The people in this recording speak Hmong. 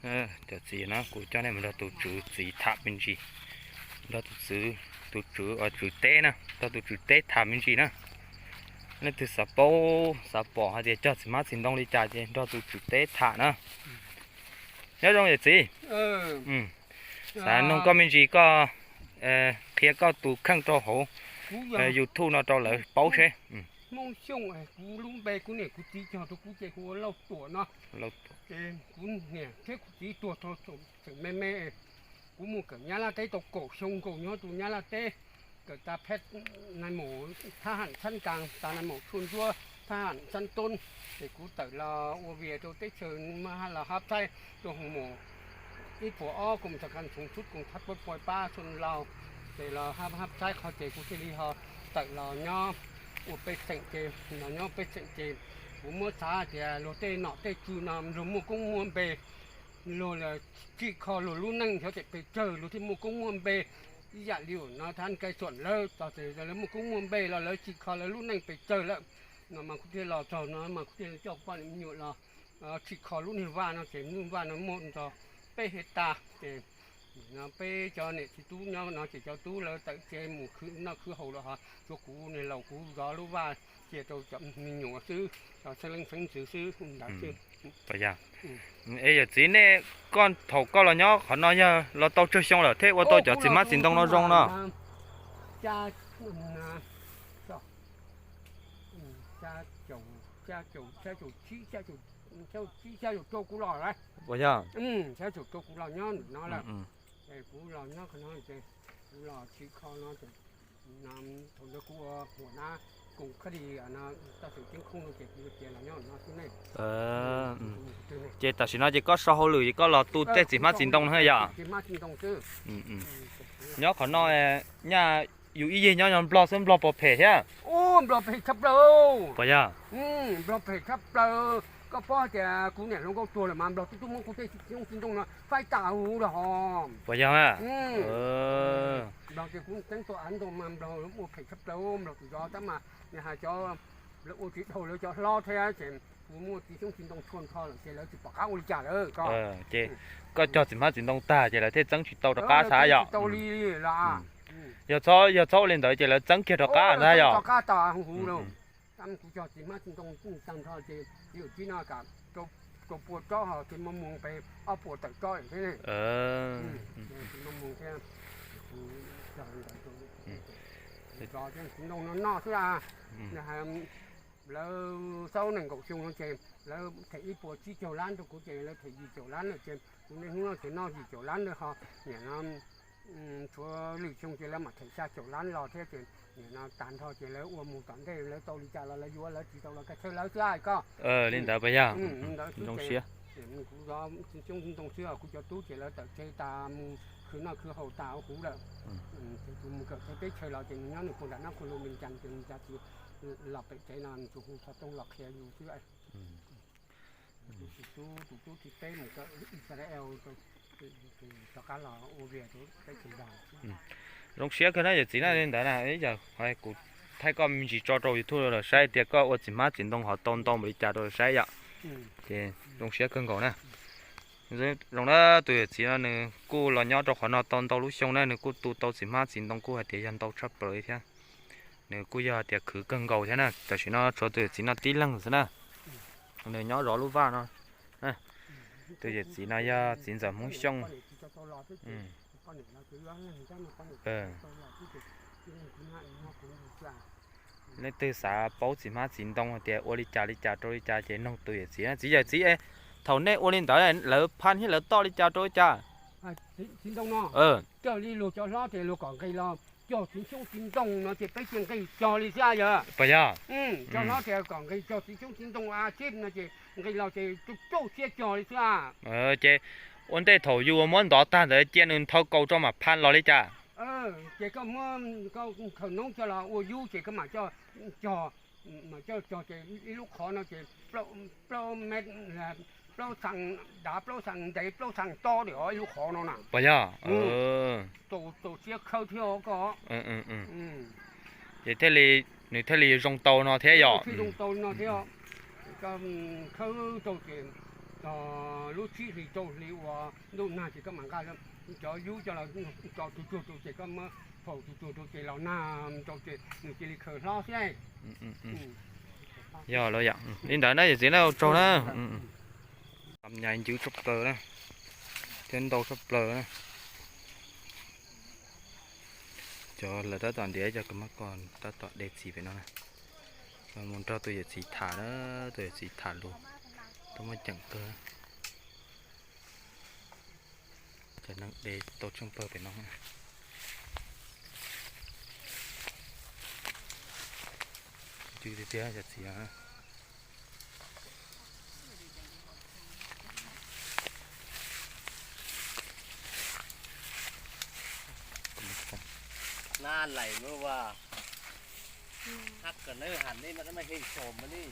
Cov txiv no kuv coj nej mus nrog tus tswv txiv tham me ntsis, nrog tus tswv, tus tswv, tswv teb na, nrog tus tswv teb tham me ntsis na. Leej twg xav paub xav pom hais tias cog txiv hmab txiv ntoo li cas ces nrog tus tswv teb tham na. Nyob zoo yawm txiv, xav nug koj me ntsis, koj qhia koj tus kheej rau hauv YouTube no rau lawv paub seb. Hmoob Xyooj, kuv lub npe kuv niam kuv txiv cog rau kuv ces kuv ua Lauj Tuam no. Ces kuv niam thiab kuv txiv tuag thaum tseem me me, kuv mus kawm Nyab Laj teb tau kaum xyoo nkaus nyob rau Nyab Laj teb, kawm tas pheb nais maum thab ham txhab kas, tas nais maum tshuaj ntsuab thab ham txhab toob, ces kuv tawm los ua vias rau teb chaws mas los hab thaib rau hoo maum ib puas ob koom txog kas txhoov txhub koom thab pab pab pab xyoo laus, ces los hab hab thaib qhov ces kuv thiaj li ho tawm los nyob ua pej xeem ces, los nyob pej xeem ces kuv muab xav tias luag tej nom tej tswv no luag muaj koob muaj npe, luag tsim kho luag lub neej xyov tes pes tsawg luag thiaj muaj koob muaj npe. Ib yam li no thab Nkai Xuam lawv txog ces lawv muaj koob muaj npe los lawv tsim kho lawv lub neej pes tsawg lawm no mas kuv thiaj los txog no mas kuv thiaj coj poj niam me nyuam los tsim kho lub niag vaj no ces lub vaj no muaj ntog peb hej tas ces no peb cov niam txiv tub nyob no ces cov tub lawv tawm tsev mus khwv noj khwv haus lawm ho tshuav kuv niag laus kuv zov lub vaj cia rau cov me nyuam xwb, cov xeeb leej xeeb ntxwv xwb ntawd xwb. Es yawm txiv nej, koj thaum koj los nyob qhov no yog los tau tsawg xyoo lawm thiaj ua tau cov txiv hmab txiv ntoo no zoo no? Xya caum tsib, xya caum rau kuv los, xya caum rau kuv los nyob ntawm no lawm. Kuv los nyob qhov no ces kuv los tsim kho no ces thaum ntawd kuv ua huam nab koom khab di no, toj xeem ceeb khoob no ces kuv tias los nyob no xwb ne. Ces tam sim no ces koj so hauj lwm ces koj los tu tej txiv hmab txiv ntoo no yom? Nyob qhov no nyaj yus ib yig nyob nyob Nplog xwb, Nplog puas phem thiab? Nplog phem tshaj plaws. Puas yog? Nplog phem tshaj plaws. Koj paub tias kuv niam hluas nkauj tuag lawm mas Nplog twb tuaj muab kuv tej txiv hmab txiv ntoo no faib tas huv lawm hos. Puas yog? Nplog ces kuv teeb tau av ntoo mas Nplog ua phem tshaj plaws, Nplog tus zov tab mas nws hais cov, lawv ua tsis dhau lawv cov hlob thiab ces kuv muaj txiv hmab txiv ntoo tshua nrho lawm ces lawv tsis pom qab ua li cas lawm ko. Ces koj cog txiv hmab txiv ntoo tag ces lawv thiaj txeeb tsis tau rov qab xav yom? Tau li los yog txhob, yog txhob ua li ntawd ces lawv txeeb kiag rov qab ntag yom? Rov qab tas huv lawm. Tab kuv cog txiv hmab txiv ntoo tag nrho ces txiv yawm txiv no kam rau pua tsob ho txiv maj moos pes ob puas tawm tsob thiab ne. Txiv maj moos thiab, zov thiab txiv ntoo no noj xwb a. Lawv xaub nees nkaum xyoo no ces lawv them ib puas tsib caug lab rau kuv ces lawv them yim caum lab lawm ces kuv niaj hnub no ces noj yim caum lab ntawd ho nim no tshuav lwm xyoo ces lawv mam them xya caum lab los thiab ces nim no tag nrho ces lawv ua mus tom ntej lawv tau li cas los lawv yuav, lawv tsis tau los kaj chawj lawv xwb hais koj. Li ntawd puas yog? Zoo siab. Kuv zov txiv hmab txiv ntoo xwb, kuv cov tub ces lawv tawm tsev tas mus khwv noj khwv haus tas huv lawm. Ces kuv mus kawm tsev teb chaws los ces nws nyob nws puag nram nab qhuas lus me cas ces nws cas tsis los pem tsev no nws tsuas hu xov tooj los qhia yus xwb. Tus tub, tus tub thib peb mus kawm Israel, rov qab los ua vias rau teb chaws Nplog. Zoo siab kawg na yawm txiv na, li ntawd na ib yam kuv thaij koj me ntsis tso rau YouTube lawm saib tias koj ua txiv hmab txiv ntoo ho tau ntau npaum li cas rau lawv saib yom. Ces zoo siab kawg nkaus na. Zoo na, tus yawm txiv no nws kuj los nyob rau qhov no tau ntau lub xyoo na, nws kuj tu tau txiv hmab txiv ntoo kuj hais tias yog ntau tshaj plaws li thiab. Nws kuj yog tias khwv kawg nkaus thiab na, tam sim no tshuav tus yawm txiv no tib leeg xwb na. Nws nyob zov lub vaj no. Tus yawm txiv no yog txiv ntxawm Hmoob Xyooj. Leej twg xav paub txiv hmab txiv ntoo hais tias ua li cas li cas rau li cas ces noog tus yawm txiv. Txiv yawm txiv, thaum nej ua li ntawd lawv phaj thiab lawv toj li cas rau li cas? Txiv ntoo no, cog li luag cov hlob ces luag kom nqis los cog txiv xyoob txiv ntoo no ces peb cia nqis cog li xwb yog. Puas yog? Cov hlob ces kom nqis cog txiv xyoob txiv ntoo a tshib no ces nqis los ces tsauj tsauj siab cog li xwb. Ces ua ntej thaum yus muab ntov tag ntawd cia nws nthau kaus rau mam phaj los li cas? Ces koj muab khaws noob coj los ua yub ces koj mam coj cog, mam coj cog ces ib lub qhov no ces plaub mev, plaub xees dav, plaub xees ntev, plaub xees tob li os, ib lub qhov no na. Puas yog? Tau siab khawb thiab koj. Ces thiaj li, nws thiaj li zoo tau no thiab yom. Thiaj zoo tau no thiab. Koj khawb tau ces Lub tsib hlis rau hlis uas ntuj nag ces koj mam nqa cov yub coj los tso tsuag tsuag rau ces koj muab faus tsuag tsuag rau ces los nag rau ces nws cia li khaws hlob xwb. Yog lawm yom. Li ntawd na yawm txiv na, ua tsaug na. Nyais ncw tshaj plaws na, thiab ntau tshaj plaws na. Cov lawv tab tom ntiav cov kws mab ko tab tom de txiv pem no na. Mus nrog tus yawm txiv tham na, tus yawm txiv tham lus, tau muaj ceem kawg. Cov neeg de tau tsheej pawg pem no. Ncw tiag tiag cov txiv. Na lais mus vas, hab kom neb has nej mas neb mas hej xom mas nej